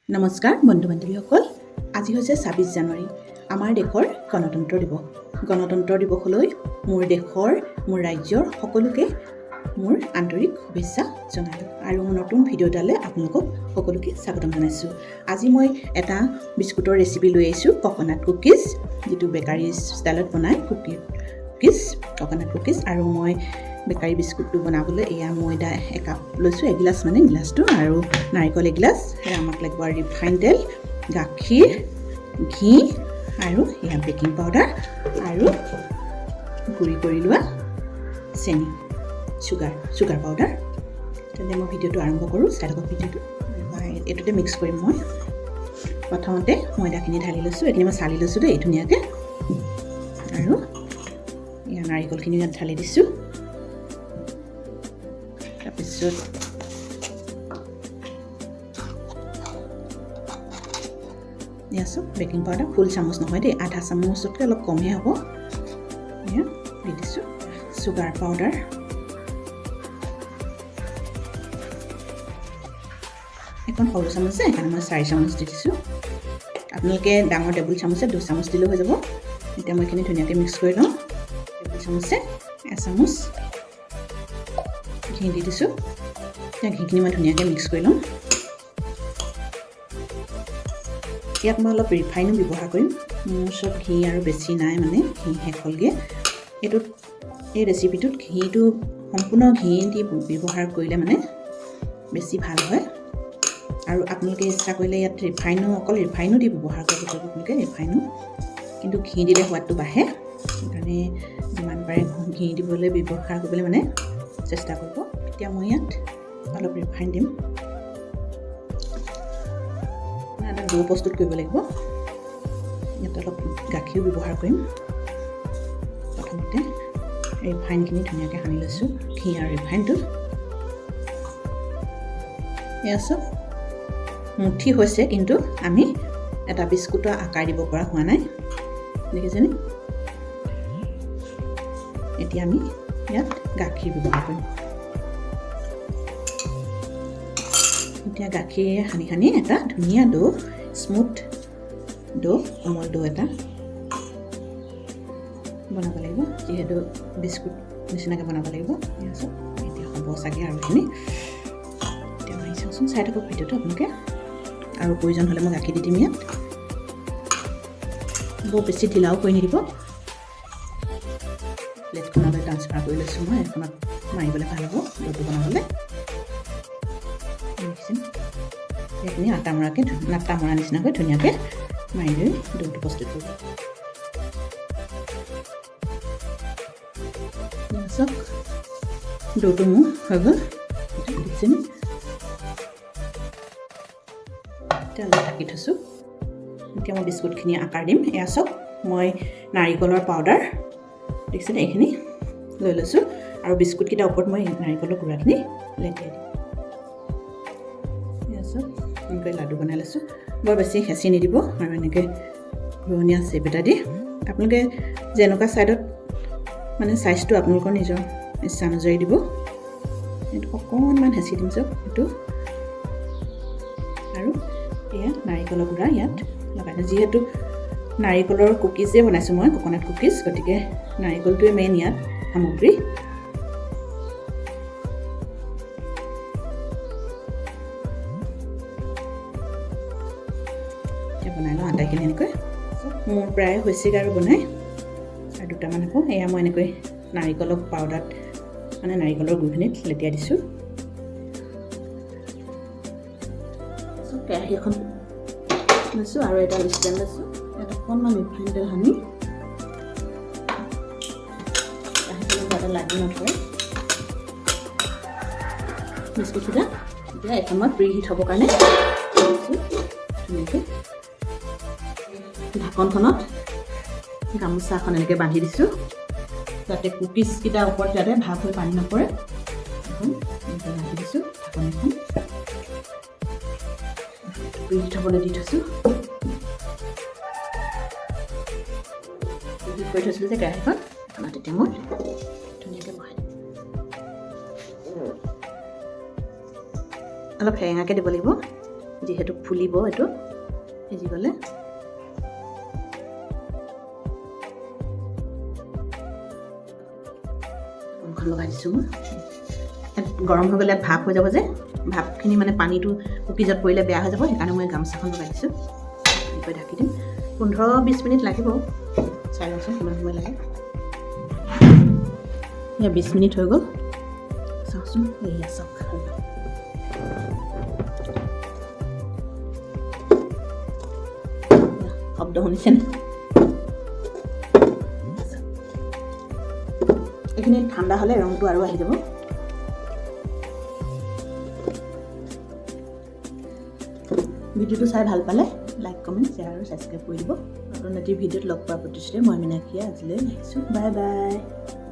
নমস্কাৰ বন্ধু বান্ধৱীসকল, আজি হৈছে 26 জানুৱাৰী, আমাৰ দেশৰ গণতন্ত্ৰ দিৱস। গণতন্ত্ৰ দিৱসলৈ মোৰ দেশৰ, মোৰ ৰাজ্যৰ সকলোকে মোৰ আন্তৰিক শুভেচ্ছা জনালোঁ আৰু মোৰ নতুন ভিডিঅ' এটালৈ আপোনালোকক সকলোকে স্বাগতম জনাইছোঁ। আজি মই এটা বিস্কুটৰ ৰেচিপি লৈ আহিছোঁ, কক'নাট কুকিজ, যিটো বেকাৰী ষ্টাইলত বনায় কুকিজ, কক'নাট কুকিজ। আৰু মই বেকাৰী বিস্কুটটো বনাবলৈ এয়া ময়দা একাপ লৈছোঁ, এগিলাচ মানে গিলাচটো, আৰু নাৰিকল এগিলাচ। সেয়া আমাক লাগিব আৰু ৰিফাইন তেল, গাখীৰ, ঘি আৰু এয়া বেকিং পাউডাৰ আৰু গুড়ি কৰি লোৱা চেনি, চুগাৰ পাউডাৰ। তেন্তে মই ভিডিঅ'টো আৰম্ভ কৰোঁ, চাই থাকক ভিডিঅ'টো। এইটোতে মিক্স কৰিম মই। প্ৰথমতে ময়দাখিনি ঢালি লৈছোঁ। এইখিনি মই চালি লৈছোঁ দেই ধুনীয়াকৈ। আৰু এয়া নাৰিকলখিনি ইয়াত ঢালি দিছোঁ। তাৰপিছত এয়া চাওক, বেকিং পাউডাৰ, ফুল চামুচ নহয় দেই, আধা চামুচতকৈ অলপ কমহে হ'ব। এয়া দি দিছোঁ। চুগাৰ পাউডাৰ এখন সৰু চামুচ যে, সেইকাৰণে মই 4 চামুচ দি দিছোঁ। আপোনালোকে ডাঙৰ টেবুল চামুচে 2 চামুচ দিলেও হৈ যাব। এতিয়া মই এইখিনি ধুনীয়াকৈ মিক্স কৰি লওঁ। টেবুল চামুচে এচামুচ ঘি দি দিছোঁ। এতিয়া ঘিখিনি মই ধুনীয়াকৈ মিক্স কৰি ল'ম। ইয়াত মই অলপ ৰিফাইনো ব্যৱহাৰ কৰিম। মোৰ ওচৰত ঘি আৰু বেছি নাই, মানে ঘি শেষ হ'লগৈ। এইটোত, এই ৰেচিপিটোত ঘিটো সম্পূৰ্ণ ঘি দি ব্যৱহাৰ কৰিলে মানে বেছি ভাল হয়। আৰু আপোনালোকে ইচ্ছা কৰিলে ইয়াত ৰিফাইনো, অকল ৰিফাইনো দি ব্যৱহাৰ কৰিব পাৰিব আপোনালোকে ৰিফাইনো, কিন্তু ঘি দিলে সোৱাদটো বাঢ়ে। সেইকাৰণে যিমান পাৰে ঘি দিবলৈ, ব্যৱহাৰ কৰিবলৈ মানে চেষ্টা কৰিব। এতিয়া মই ইয়াত অলপ ৰিফাইন দিম। এটা দৌ প্ৰস্তুত কৰিব লাগিব। ইয়াত অলপ গাখীৰো ব্যৱহাৰ কৰিম। প্ৰথমতে ৰিফাইনখিনি ধুনীয়াকৈ সানি লৈছোঁ, ঘি আৰু ৰিফাইনটো। এয়া চাওক, মুঠি হৈছে, কিন্তু আমি এটা বিস্কুটৰ আকাৰ দিব পৰা হোৱা নাই, দেখিছেনে? এতিয়া আমি ইয়াত গাখীৰ ব্যৱহাৰ কৰিম। এতিয়া গাখীৰ সানি সানি এটা ধুনীয়া দৌ, স্মুথ দৌ, কোমল দৌ এটা বনাব লাগিব, যিহেতু বিস্কুট নিচিনাকৈ বনাব লাগিব। চাওক, এতিয়া হ'ব চাগে আৰু এইখিনি। এতিয়া মাৰি চাওঁচোন। চাই থাকক ভিডিঅ'টো আপোনালোকে। আৰু প্ৰয়োজন হ'লে মই গাখীৰ দি দিম ইয়াত। বৰ বেছি ঢিলাও কৰি নিদিব। প্লেটখনলৈ ট্ৰান্সফাৰ কৰি লৈছোঁ মই। এখনত মাৰিবলৈ ভাল হ'ব দৌটো বনাবলৈ। দেখিছেনে? সেইখিনি আটা মৰাকৈ, আটা মৰা নিচিনাকৈ ধুনীয়াকৈ মাৰি লৈ দৌটো প্ৰস্তুত কৰিব। চাওক, দৌটো মোৰ হৈ গ'ল, দেখিছেনে? এতিয়া অলপ ঢাকি থৈছোঁ। এতিয়া মই বিস্কুটখিনি আকাৰ দিম। এয়া চাওক, মই নাৰিকলৰ পাউডাৰ, দেখিছেনে, এইখিনি লৈ লৈছোঁ আৰু বিস্কুটকেইটাৰ ওপৰত মই নাৰিকলৰ গুড়াখিনি লেটিয়াই দিম। এয়া চাওক, এনেকৈ লাডু বনাই লৈছোঁ। বৰ বেছি হেঁচি নিদিব আৰু এনেকৈ ঘূৰণীয়া চেপ এটা দি আপোনালোকে যেনেকুৱা ছাইডত মানে চাইজটো আপোনালোকৰ নিজৰ ইচ্ছা অনুযায়ী দিব। এইটো অকণমান হেঁচি দিম। চাওক এইটো, আৰু এয়া নাৰিকলৰ গুড়া ইয়াত লগাই দিম। যিহেতু নাৰিকলৰ কুকিজেই বনাইছোঁ মই, কক'নাট কুকিজ, গতিকে নাৰিকলটোৱে মেইন ইয়াত সামগ্ৰী। এতিয়া বনাই লওঁ আটাইখিনি এনেকৈ। মোৰ প্ৰায় হৈছেগৈ আৰু বনাই, আৰু দুটামান হ'ব। এয়া মই এনেকৈ নাৰিকলৰ পাউডাৰত, মানে নাৰিকলৰ গুড়খিনিত লেটিয়াই দিছোঁ। কেৰাহী এখন লৈছোঁ আৰু এটা ষ্টেণ্ড লৈছোঁ। ইয়াত অকণমান ৰিফাইন তেল সানি, কেৰাহীখনত যাতে লাগি নধৰে বিস্কুটকেইটা। এতিয়া এখন মই প্ৰি হিট হ'বৰ কাৰণে দিছোঁ ধুনীয়াকৈ। ঢাকনখনত গামোচা এখন এনেকৈ বান্ধি দিছোঁ, যাতে কুকিজকেইটাৰ ওপৰত যাতে ভাপ হৈ পানী নপৰে। এখন এনেকৈ বান্ধি দিছোঁ ঢাকন এখন, প্ৰি হিট হ'বলৈ দি থৈছোঁ। প্ৰি হিট কৰি থৈছিলোঁ যে কেৰাহীখন, এখনত এতিয়া মই ধুনীয়াকৈ বহাই দিম। অলপ সেৰেঙাকৈ দিব লাগিব। যিহেতু ফুলিব এইটো সিজি গ'লে। ঢাকোনখন লগাই দিছোঁ মই। ইয়াত গৰম হৈ গ'লে ইয়াত ভাপ হৈ যাব যে, ভাপখিনি মানে পানীটো কুকিজত পৰিলে বেয়া হৈ যাব, সেইকাৰণে মই গামোচাখন লগাই দিছোঁ। এনেকৈ ঢাকি দিম, 15-20 মিনিট লাগিব। চাই লওঁচোন কিমান সময় লাগে। এয়া 20 মিনিট হৈ গ'ল, চাওঁচোন। এয়া চাওক, হৈ গ'ল। এয়া, শব্দ শুনিছেনে? এইখিনি ঠাণ্ডা হ'লে ৰংটো আৰু আহি যাব। ভিডিঅ'টো চাই ভাল পালে লাইক, কমেণ্ট, শ্বেয়াৰ আৰু ছাবস্ক্ৰাইব কৰি দিব। নতুন এটি ভিডিঅ'ত লগ পোৱাৰ প্ৰতিশ্ৰুতিৰে মই মীনাক্ষীয়ে আজিলৈ আহিছোঁ। Bye bye.